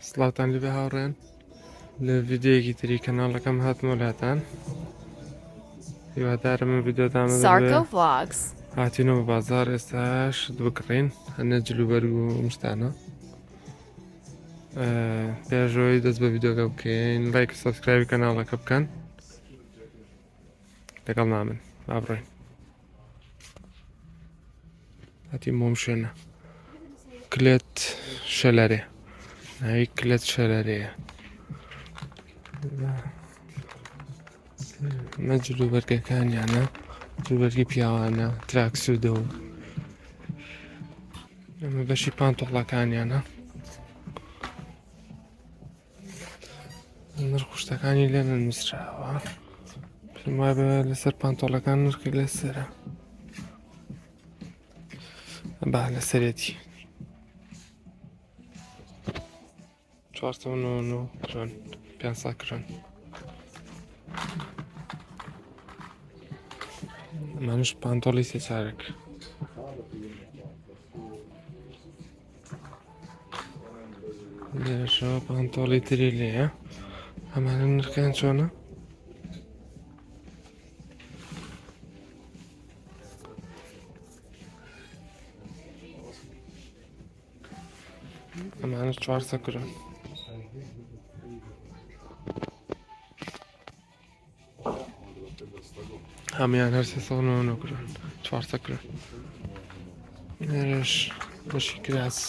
سڵاوتان لێبێ هاوڕێن لە ڤیدیۆیەکی تری کەناڵەکەم هاتمەوە لاتان هیوادارم من ڤیدیۆ Sarko Vlogs. هاتینەوە بازار ئێستاش بکڕین هەنە جلوبەرگ و ئەم شتانە پێشەوەی دەست بە ڤیدیۆکە بکەین لایک و subscribe ی کەناڵەکە بکەن لەگەڵ نامن با بڕۆین هەتی مۆم شوێنە کلێت شەلەرێ ناوی کلێت شەلەرەیە مە جلوبەرگەکانیانە جلوبەرگی پیاوانە تراکسودە و ئەمە بەشی پانتۆڵەکانیانە نرخ و شتەکانی لێ نەنووسراوە پێم وایە لەسەر پانتۆڵەکان نرخی لەسەرە با لەسەرێتی 499 کرۆن 500 کرۆن ئەمانش پانتۆڵی سێ چارەک لێرەشەوە پانتۆڵی تری لێیە ئەمانە نرخیان چۆنە؟ ئەمانە چوار کرۆن هەموان هەر 399 کرۆن 400 کرۆن لێرەش بەشی کراس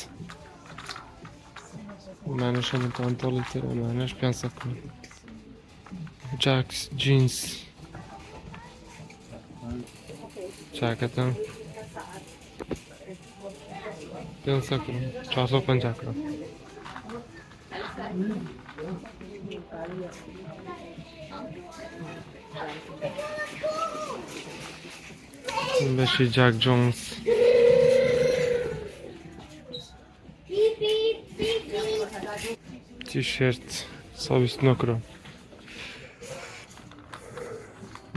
ئەمانەش هەموو پانتۆڵی تر ئەمانەش 500 کرۆن جاکس جینس چاکەتە 500 کرۆن 450 کرۆن بەشی جاک جۆنس تیشرت 129 کرۆن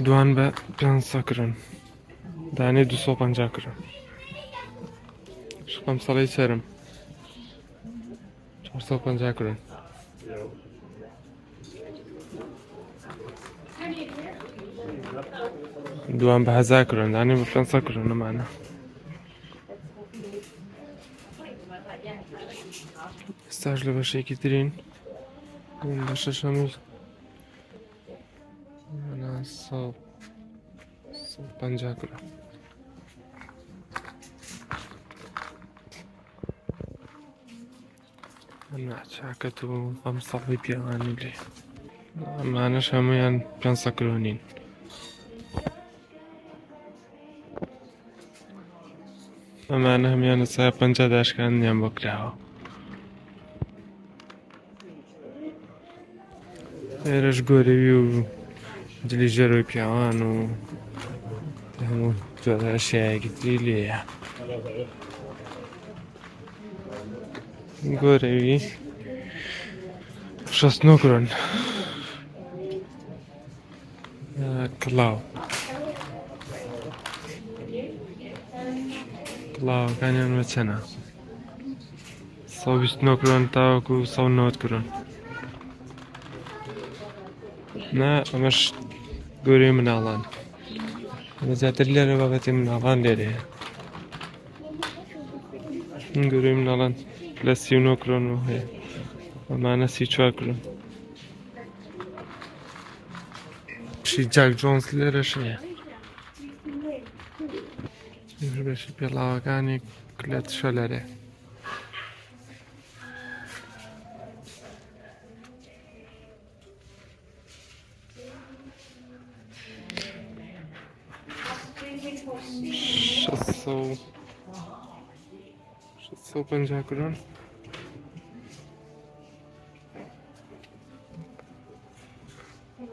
دوان بە 500 کرۆن دانێ 250 کرۆن شقم سەڵی سەرم 450 کرۆن دوان بە هەزار کرۆن دانێ بە 500 کرۆن نەمانە ئێستاش لە بەشێکی ترین بەشەش هەمووی 150 کرۆن ئەمە چاکەت و ئەم سەڵی پیاوانی لێ ئەمانەش هەمویان 500 کرۆنین ئەمانە هەمیان لە سای 50 داشکاندنیان بۆ کراوە ئێرەش گۆرەوی و جلی ژێرەوەی پیاوان و هەموو جۆرە ئەشیایەکی تری لێیە گۆرەوی 69 کرۆن کڵاو کڵاوەکانیان بە چەنە 129 کرۆن تاوەکو 190 کرۆن نا ئەمەش گۆرەی مناڵان ئەمە زیاتر لێرە بابەتی مناڵان لێرەیە گەورەی مناڵان لە 39 کرۆن هەیە ئەمانە 34 کرۆن شی جاک جۆنس لێرەش هەیە بەشی پێڵاوەکانی کلەت شەلەرێ پەنجا کرۆن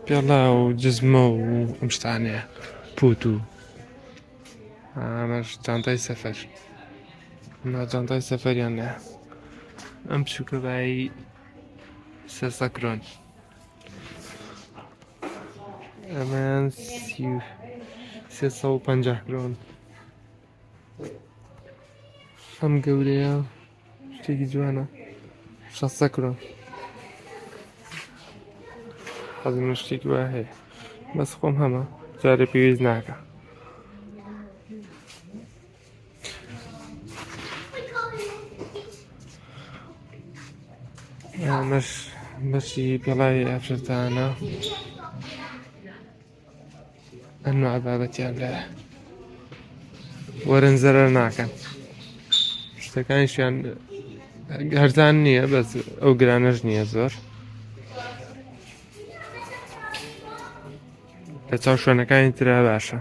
پێڵا و جزمە و ئەم شتانەیە پوت و ئەمەش جانتای سەفەر نا جانتای سەفەریان نە ئەم بچووکە بایی 300 کرۆن ئەمەیان 350 کرۆن ئەم گەورەیە شتێکی جوانە. 600 کرۆن. حەزم لە شتێکی وا هەیە بەس خۆم هەمە جارێ پێویست ناکە. ئەمەش بەشی پێڵاوی ئافرەتانە ئەنواع بابەتیان لایە وەرن زەرەر ناکەن شتەکانیشیان هەرزان نییە بەس ئەو گرانەش نییە زۆر لە چاو شوێنەکانی ترا باشە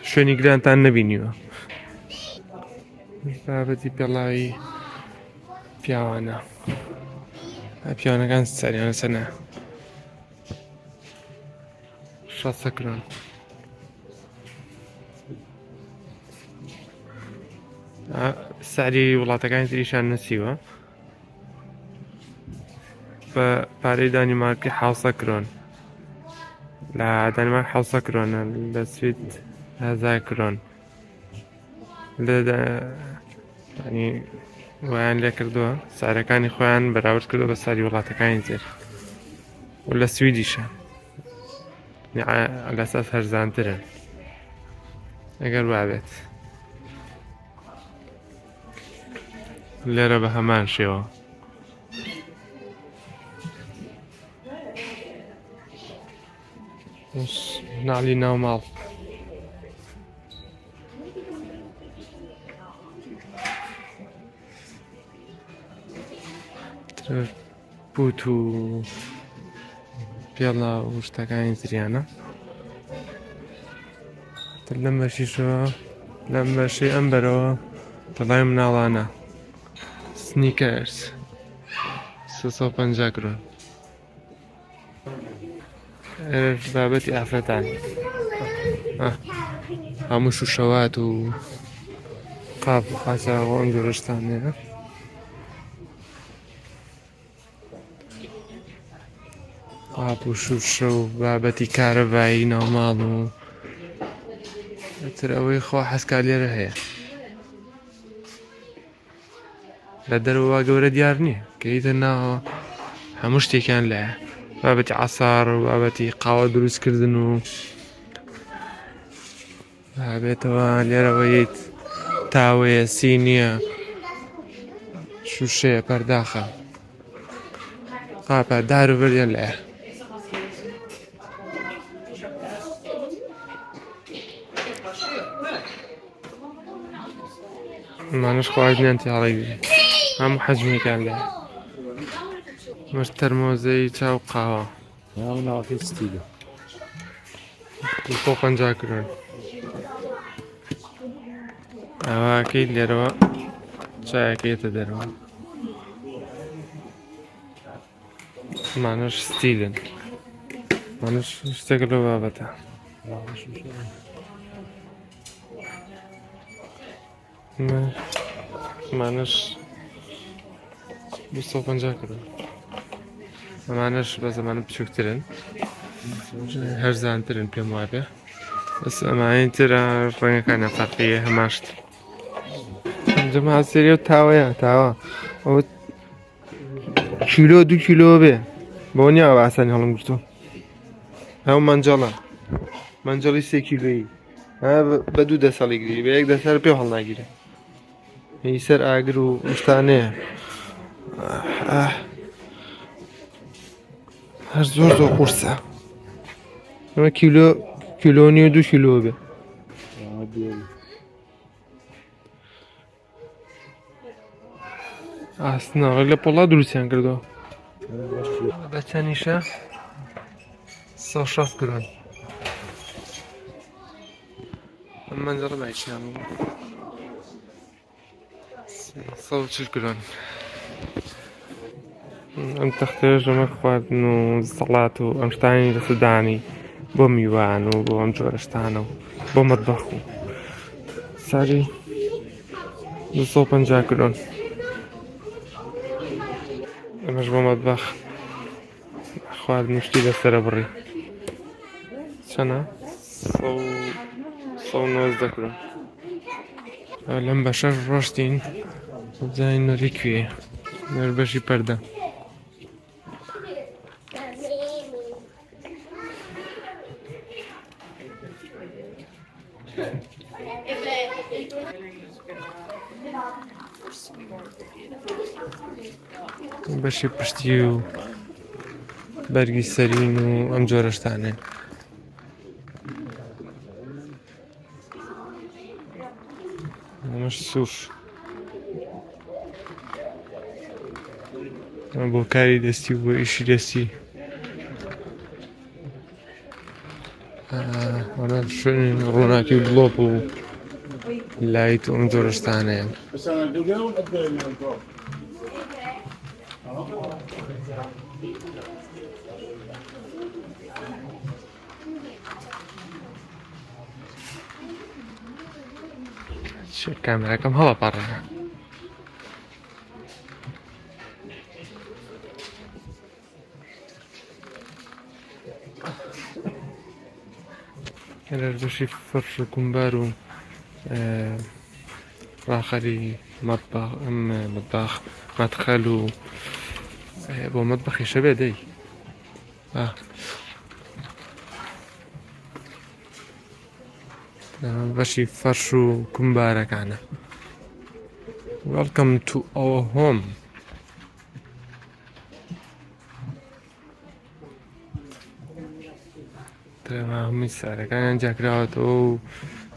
شوێنی گرانتان نەبینیوە بابەتی پێڵاوی پیاوانە پیاوانەکان سەریان سەنە شەسە کرۆن. سعری وڵاتەکانی تریشان نووسیوە بە پارەی دانیمارکی حوسە کرۆن لە دانیمارک حوسە کرۆنە لە سوید هزار کرۆن لە ینی وایان لێ کردووە سارەکانی خۆیان بەراورد کردو بە ساری وڵاتەکانی تر و لە سویدیشە لەساس هەرزانترن ئەگەر وابێت لێرە بە هەمان شێوە نالی ناو ماڵ پوت و پێڵا و شتەکانی تریانە تر لەم بەشیشەوە لەم بەشەی ئەم بەرەوە تەڵای مناڵانە سنیکەرز 350 کرۆن بابەتی ئافرەتان هەموو شوشەوات و قاپ و قاچاغ و ئەم جۆرە شتانەیە قاپ و شوشە و بابەتی کارەبایی ناوماڵ و تر ئەوەی خوا حەزکا لێرە هەیە لە دەرەوە گەورە دیار نییە کە ئیتە ناوە هەموو شتێکیان لایە بابەتی عسار و بابەتی قاوە دروستکردن و بێتەوە لێرەوە یت تاوەیە سینیە شوشەیە پەرداخە قاپە دار و بەردیان لایە ئەمانەش خواردنیان تێڵەگری هەموو حەجمێکیان لایە مەش تەرمۆزەی چاو قاوە ناوەکەی ستیلە 250 کرۆن ئاواکەی لێرەوە چایەکەیەتە دەرەوە ئەمانەش ستیلن ئەمانەش شتێکە لەو بابەتە ئەمانەش 250 کرۆن ئەمانەش بە زمانە بچووکترن هەرزانترن پێم وابێ بەس ئەمانەی ترە ڕەنگەکانیان فەرقیە هەماشت جەما سێری و تاوەیە تاوە ئەوە کیلۆ دو کیلۆ بێ بۆ نییە بە ئاسانی هەڵم گرتووە ئەو مەنجەڵە مەنجەڵی سێ کیلۆیی بە دوو دەست هەڵیگری بە یەک دەسەر پێ هەڵناگیرێ هی سەر ئاگر و شتانەیە هەر زۆر زۆر قورسە ئەمە کیلۆ کیلۆ نیە دو کیلۆ بێ ئاسناڕێ لە پۆڵا دروستیان کردەوە بە چەنیشە 160 گران ئەم مەنجەڵە بایچیان بوو 140 گران ئەم تەختەیە ژەمە خواردن و سەڵات و ئەم شتانی لەسەدانی بۆ میوان و بۆ ئەم جۆرە شتانە و بۆ مەتبەخ و ساری 250 کرۆن ئەمەش بۆ مەتبەخ خواردن شتی لەسەرە بڕی چەنە 190 کرۆن لەم بەشەش ڕۆشتین بزانین نۆری کوێیە. بەشی پەردە. بەشی پشتی و بەرگی سەرین و ئەم جۆرە شتانەیە. ئەمەش سوف بۆ کاری دەستی و بۆ ئیشی دەستی. ئەمە شوێنی ڕووناکی و گڵۆپ و light و ئەم جۆرە شتانەیە. کامێراکەم هەڵەپەڕێ. لێرەش بەشی فەرش و کومبار و ڕاخەری مەتبەخ ئەم مەتبەخ مەدخەل و بۆ مەتبەخیشە بێ دەی بەشی فەرش و کومبارەکانە. Welcome to our home. هەمووی سارەکانیان جیاکراوەتەوە و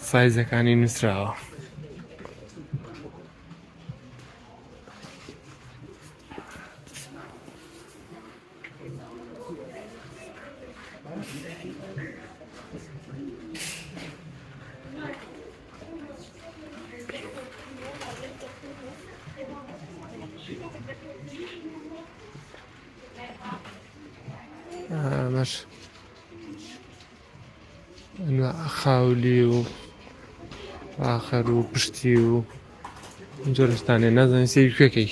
سایزەکانی نووسراوە. ئەمەش خاولی و ئاخەر و پشتی و جۆرستانێ نازانین سەیری کوێکەی.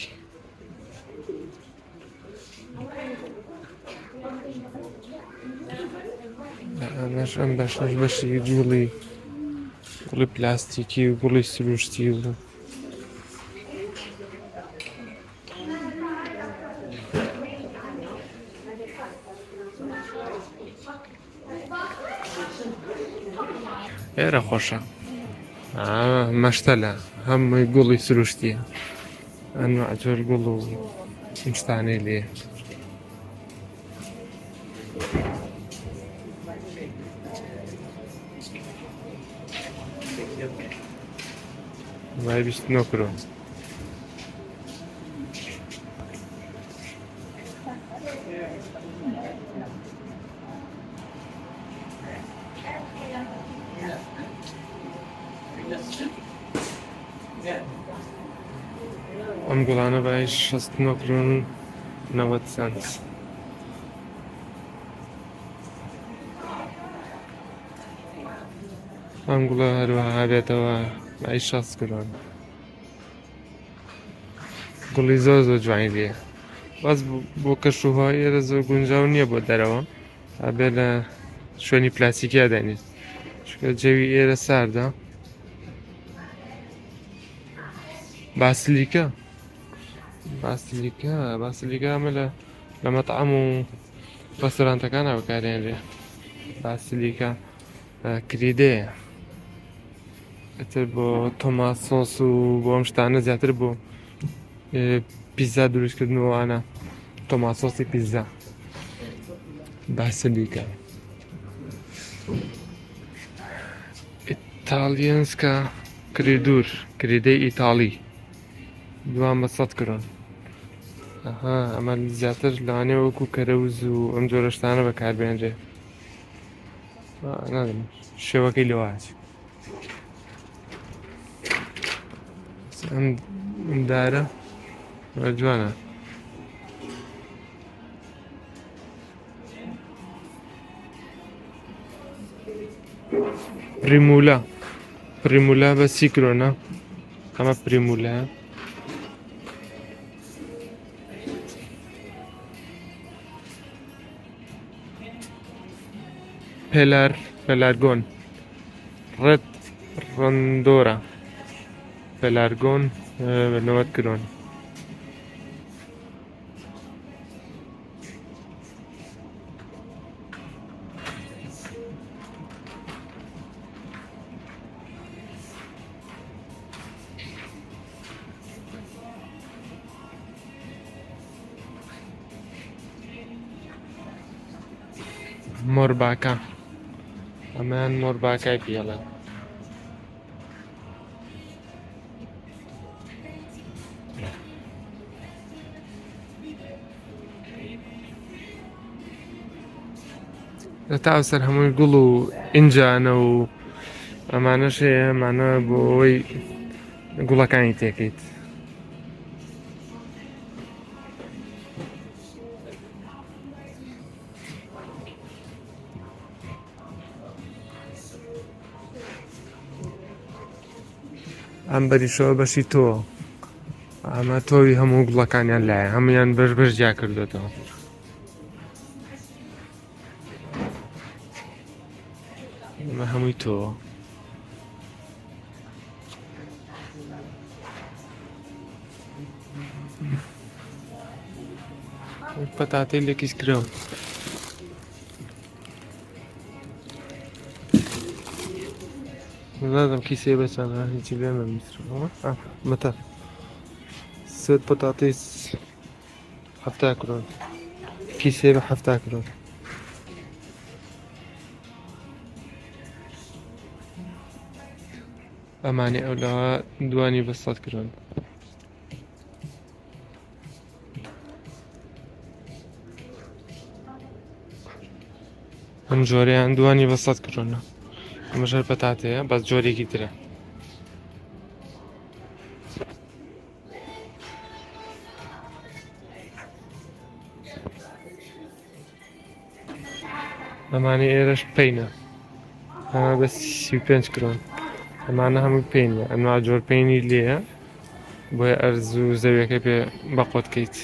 ئەمەش ئەم بەشەش بەشی گوڵی گوڵی پلاستیکی و گوڵی سروشتی و ئێرە خۆشە مەشتەلە هەمووی گوڵی سروشتیە ئەنواع جۆر گوڵ و شتانەی لێ. وای 29 کرۆن. ئەم گوڵانە بای 69 کرۆن و 90 سەنت. ئەم گوڵە هەروەها بێتەوە بای 60 کرۆن. گوڵی زۆر زۆر جوانی لێیە. بەس بۆ کەش و هەوای ئێرە زۆر گونجاو نییە بۆ دەرەوە. ئەبێ لە شوێنی پلاستیکیا دانیت چونکە جەوی ئێرە ساردە. باسلیکە باسلیکە باسلیکە ئەمە لە لە مەتعەم و ڕێستۆرانتەکانە بەکارێنرێ. باسلیکە کریدەیە ئیتر بۆ تۆمات سۆس و بۆ ئەم شتانە زیاتر بۆ پیزا دروستکردن و ئەوانە تۆمات سۆسی پیزا باسلیکە ئیتالیەنسکە کریدور کریدەی ئیتاڵی دوان بە سەد کرۆن. ئەها ئەمە زیاتر لەوانەیە وەکو کەرەوز و ئەم جۆرە شتانە بەکاربێنرێ. نازانم شێوەکەی لەوە هات. ئەم دارە جوانە. پریمولا پریمولا بە سی کرۆنە ئەمە پریمولایە. پێلار پێلارگۆن ڕێد ڕندۆرە پێلارگۆن بە 90 کرۆن. مۆرباکە ئەمەیان مۆرباکای پێڵێن. تا سەر هەمووی گوڵ و ئینجانە و ئەمانەش هەیە ئەمانە بۆ ئەوەی گوڵەکانی تێکەیت. ئەم بەریشەوە بەشی تۆ ئەمە تۆوی هەموو گوڵەکانیان لایە هەمویان بەش بەش جیا کردوێتەوە. ئەمە هەمووی تۆ پەتاتەی لەکیس کراوە. نازم کیسەی بەچەنە هیچی لێ نەنووسراوە مەتە سێت پەتاتەی 70 کرۆن کیسەی بە 70 کرۆن. ئەمانی ئەولاوە دوانی بە 100 کرۆن. ئەم جۆرەیان دوانی بە 100 کرۆنە. ئەمەش هەر پەتاتەیە بەس جۆرێکی ترە. ئەمانەی ئێرەش پینە ئەمە بە 35 کرۆن. ئەمانە هەموو پینە ئەنوا جۆر پینی لێیە بۆیە ئەرز و زەویەکە پێ بەقۆت کەیت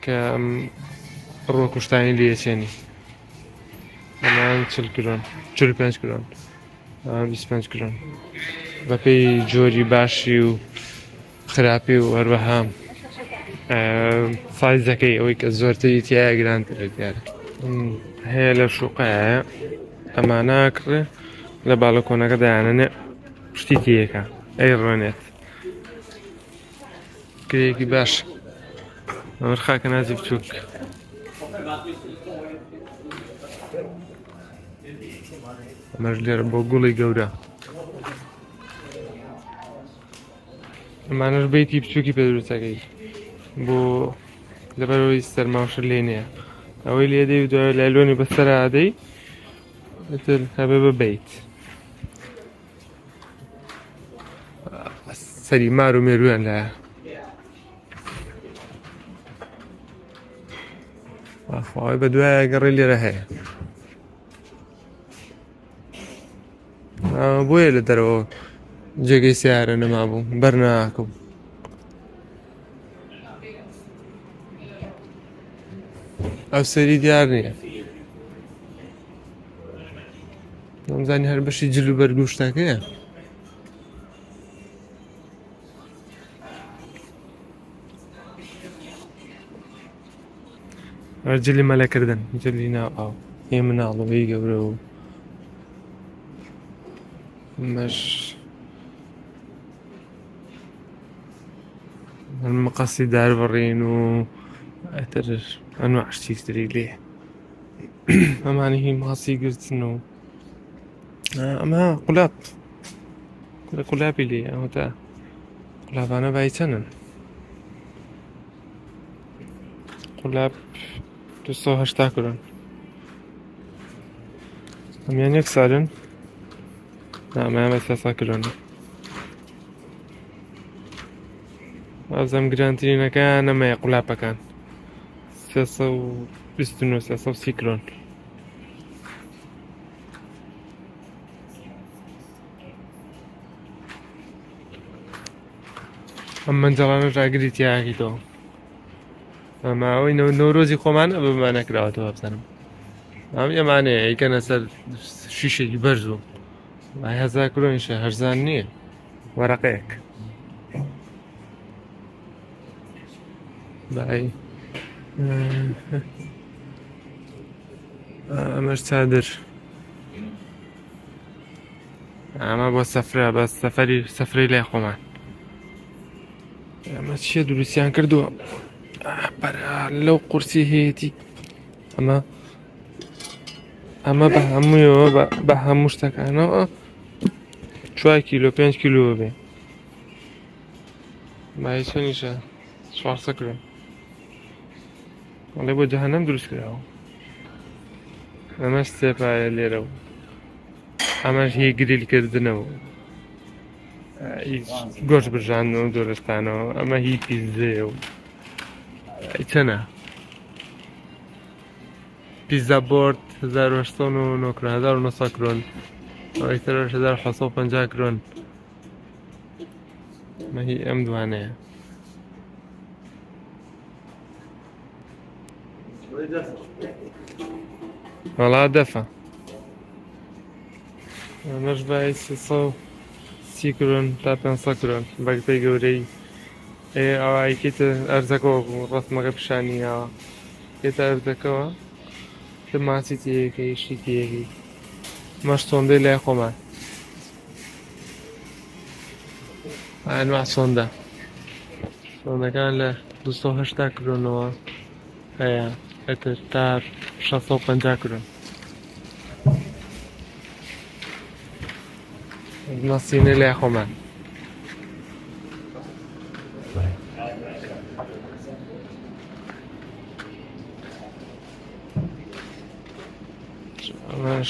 کە ئەم ڕۆ کوشتانی لێچێنی. ئەمان 40 کرۆن 45 کرۆن ئەمان 25 کرۆن بەپێی جۆری باشی و خراپی و هەروەها سایزەکەی ئەوەی کە زۆرتری تایە گرانترە دیارە. هەیە لە شوقەیە ئەمانە کڕێ لە باڵەکۆنەکە دایانەنێ پشتی تیەکە ئەی ڕۆنێت کرێکی باش. ئەمر خاکە نازی بچووک. ئەمەش لێرە بۆ گوڵی گەورە. ئەمانەش بیتی بچووکی پێ دروستەکەی بۆ لەبەرەوەی سەرماوشە لێ نییە ئەوەی لێ دەی و دوای لایلۆنی بەسەر ئادەی ئیتر هەبێ بە بیت سەری مار و مێرویان لایە. خواوی بە دوایە گەڕی لێرە هەیە بۆیە لە دەرەوە جێگەی سیارە نەمابوو بەرناکەم. ئەو سەری دیار نییە نەمزانی هەر بەشی جل و بەرگوشتەکەیە. جلی مەلەکردن جلی ناو ئاو هی مناڵ و هی گەورە و مەش مقەسی دار بڕین و ئەتر ئەنواع شتی تری لێ. ئەمانە هی ماسی گرتن و ئەمە قولاب قولابی لێ ئەوە تا قولابانە بای چەنن؟ قولاب 280 کرۆن. ئەمیان یەک سالن ئەمەیان بە 300 کرۆنە. ئازم گرانترینەکەیان ئەمەیە قولاپەکان 329 330 کرۆن. ئەم مەنجەڵانە ژاگری تیاکەیتەوە. ئەمە ئەوەی نەورۆزی خۆمان ئەبەمان نەکراوەتەوە بزانم ئەم ئەمانەیە ئەیکەنە سەر شیشێکی بەرز و وای هەزار کرۆنیشە هەرزان نییە وەرەقەیەک. بای ئەمەش چادر ئەمە بۆ سەفرە بە سەفەری سەفرەی لای خۆمان. ئەمە چییە دروستیان کردووە؟ بەرە لەو قورسی هەیەتی. ئەمە ئەمە بە هەموویەوە بە هەموو شتەکانەوە 4 کیلۆ 5 کیلۆ بێ. بای چەندیشە؟ 400 کرۆن. ئەڵێ بۆ جەهەنەم دروست کراوە. ئەمەش سێپایە لێرە و ئەمەش هی گریل کردنەوە گۆشت برژاندنەوە جۆرەشتانەوە. ئەمە هی پیزەیە و چەنە پیزا بۆرد 1990 کرۆن، 1900 کرۆن، ئەوەی ترش 1750 کرۆن. ئەمە هی ئەم دوانەیە. وەڵا دەفە. ئەمەش بای 330 کرۆن تا 500 کرۆن بەگپەی گەورەی. ئێ ئەوە ئەیکەیتە ئەرزەکەوە، ڕەسمەکە پیشانی یاوە. کێتە ئەرزەکەوە تە ماسی تێیەکەی شتی تێیەکەی. مەش سۆندەی لای خۆمان ئەنواع سۆندە. سۆندەکان لە 280 کرۆنەوە هەیە ئەتر تا 650 کرۆن. نەسینە لای خۆمان.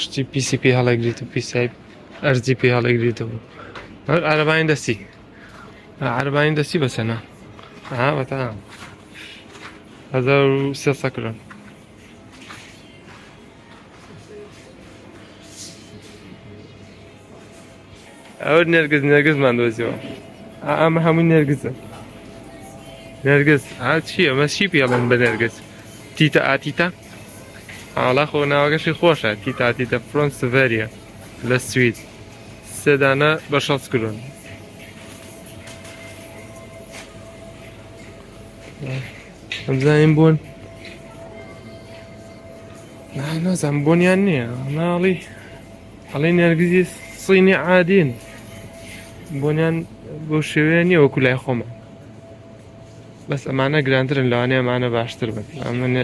شتی پیسی پێ هەڵەگریت و پیسای ئەرزی پێ هەڵەگریتەوە. عەرەبانی دەستی، عەرەبانی دەستی بەسەنە ها بەتا 1300 کرۆن. ئەوە نێرگز، نێرگزمان دۆزیەوە. ئەمە هەمووی نێرگزە. نێرگز ئا چییە؟ ئەمە چی پێڵێن بە نێرگز؟ تیتە ئاتیتە؟ ئاڵا خۆ ناوەکەشی خۆشە. تیتا تیتە فرۆن سڤەریە لە سوید. سێدانە بە 60 کرۆن. ئەمزانین بۆن نازانم بۆنیان نییە. ئەمە ئەڵێ نێرگزی سینی عادین، بۆنیان بۆ شێوەیە نییە وەکو لای خۆمان. بەس ئەمانە گرانترن، لەوانەیە ئەمانە باشتر بن.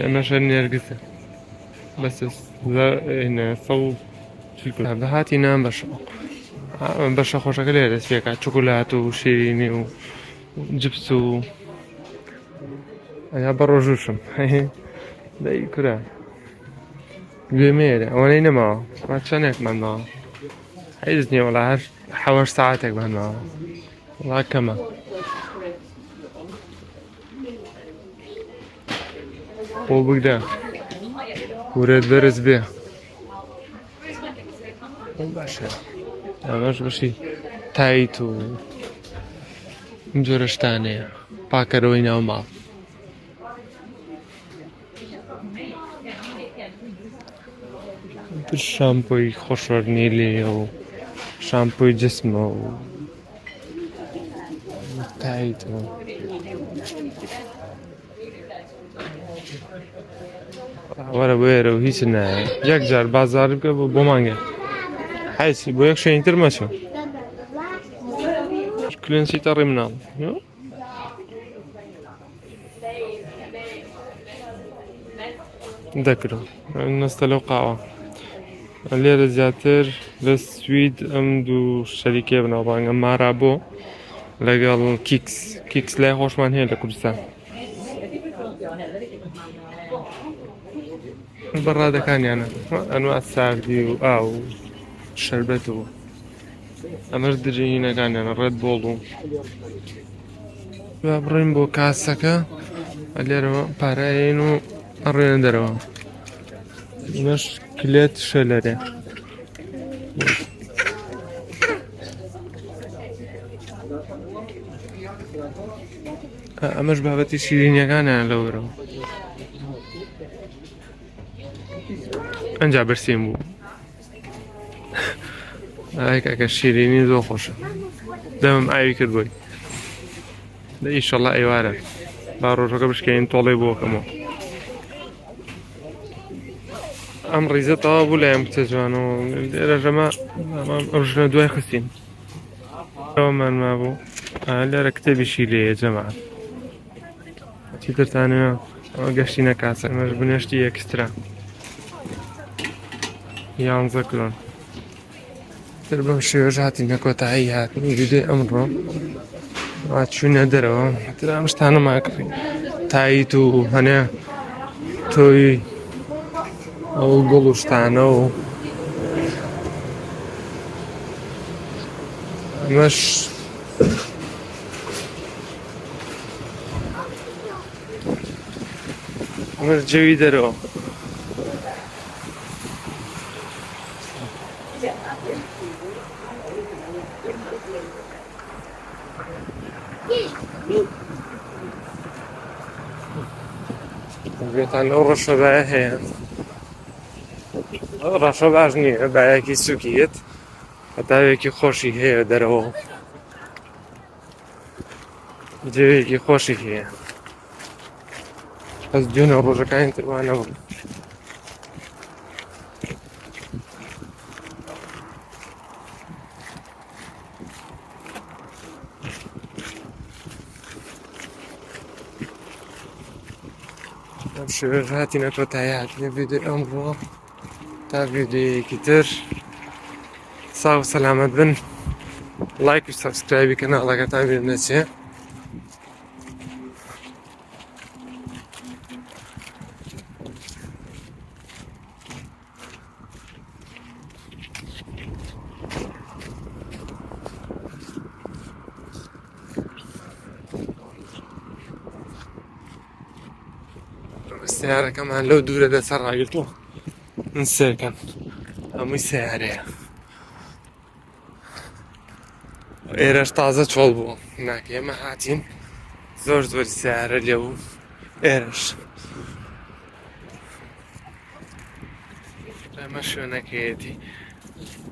ئەمەشە نێرگزە بەس 140. بەهاتی نام بەشە بەشە خۆشەکە لێرە دەست پێکات، چکولات و شیرینی و جپس و ئەیا بە ڕۆژوشم. دەی کورە گوێمێرە ئەوەنەی نەماوە. ما چەندێکمان ماوە؟ هیچ نییە وەڵا، هەر حەوەش ساعتێکمان ماوە. وەڵا کەمە. خۆ بگرە ورێت بەرز بێ. باشە ئەمەش بەشی تایت و ئەم جۆرە شتانەیە، پاکەرەوەی ناو ماڵ. شامپۆی خۆشۆردنی لێیە و شامپۆی جسمە و تایت و وەرە بۆ ئێرە و هیچ نایە. یەک جار بازار بکە بۆ مانگێ حیسی بۆ یەک شوێنی تر مەچۆ. کلێنسی تەڕی مناڵ دەکرم نەستە لەو قاوە. لێرە زیاتر لە سوید ئەم دوو شەریکێ بناوبانگە، مارابۆ لەگەڵ کیکس. کیکس لای خۆشمان هەیە لە کوردستان. بەڕادەکانیانە ئەنوا ساردی و ئاو و شەربەت و ئەمەش درینەکانیانە ڕێت بۆڵ و با بڕۆین بۆ کاسەکە. لێرەوە پارەین و ئەڕێنە دەرەوە. ئەمەش کلێت شەلەرێ. ئەمەش بابەتی شیرینیەکانیان لەوەرەوە. ئەنجا برسیم بوو. ئای کاکە شیرینی زۆر خۆشە، دەمم ئاوی کرد بۆی. دە ئیشەڵا ئێوارە با ڕۆژەکە بشکێنین تۆڵەی بۆکەمەوە. ئەم ڕیزە تەواو بوو لای ئەم کچە جوانەوە. لێرە ژەمە ئەم ژنە دوای خستین ئەومان مابوو. لێرە کتێبیشی لێیە جەماعەت. چیترتانەوە؟ ئەوە گەشتی نەکاسە. ئەمەش بنێشتی ئێکسترا. یانزە کرۆن. تر بەم شێوەش هاتینە کۆتایی هاتنی ڤیدیۆی ئەمڕۆ. وا چوینە دەرەوە تر ئەم شتانەمان کڕی تایت و هەنێ تۆی ئەو گوڵ و شتانە و ئەمەش ئەمەش جەوی دەرەوە. گوێتان لەو ڕەشەبایە هەیە؟ ڕەشە باش نییە، بایەکی سوکیت هەتاوێکی خۆشی هەیە دەرەوە، جێوێکی خۆشی هەیە. بەس دوێنێ ڕۆژەکانی تروانە بوو. ئەم شێوەش هاتینە کۆتایی هاتنە ڤیدیۆی ئەمڕۆ تا ڤیدیۆیەکی تر ساغ و سەلامەت بن. لایک و subscribe ی کەناڵەکەتان بیر نەچێ. سیارەکەمان لەو دوورە لەسەر ڕاگرتووە من سێرکەن هەمووی سیارەیە. ئێرەش تازە چۆڵ بوو ناکە ئێمە هاتین زۆر زۆر سیارە لێ بوو. ئێرەش ئەمە شوێنەکەیەتی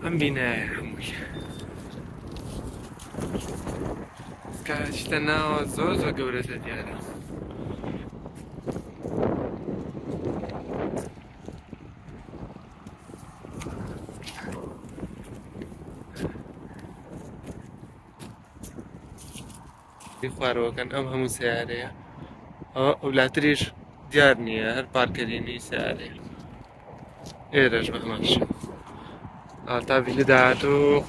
ئەم بینایە هەمووی کاچتە ناوە زۆر زۆر گەورەتە دیارە. خوارەوەکەن ئەم هەموو سیارەیە، ئەوە ئەولاتریش دیار نییە، هەر پارکەرینی سیارەیە. ئێرەش بە هەمان شێوە. تا ڤیدیۆ داهاتوو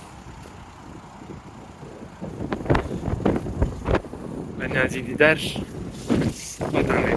بە نازی دیدار خۆتان لێ.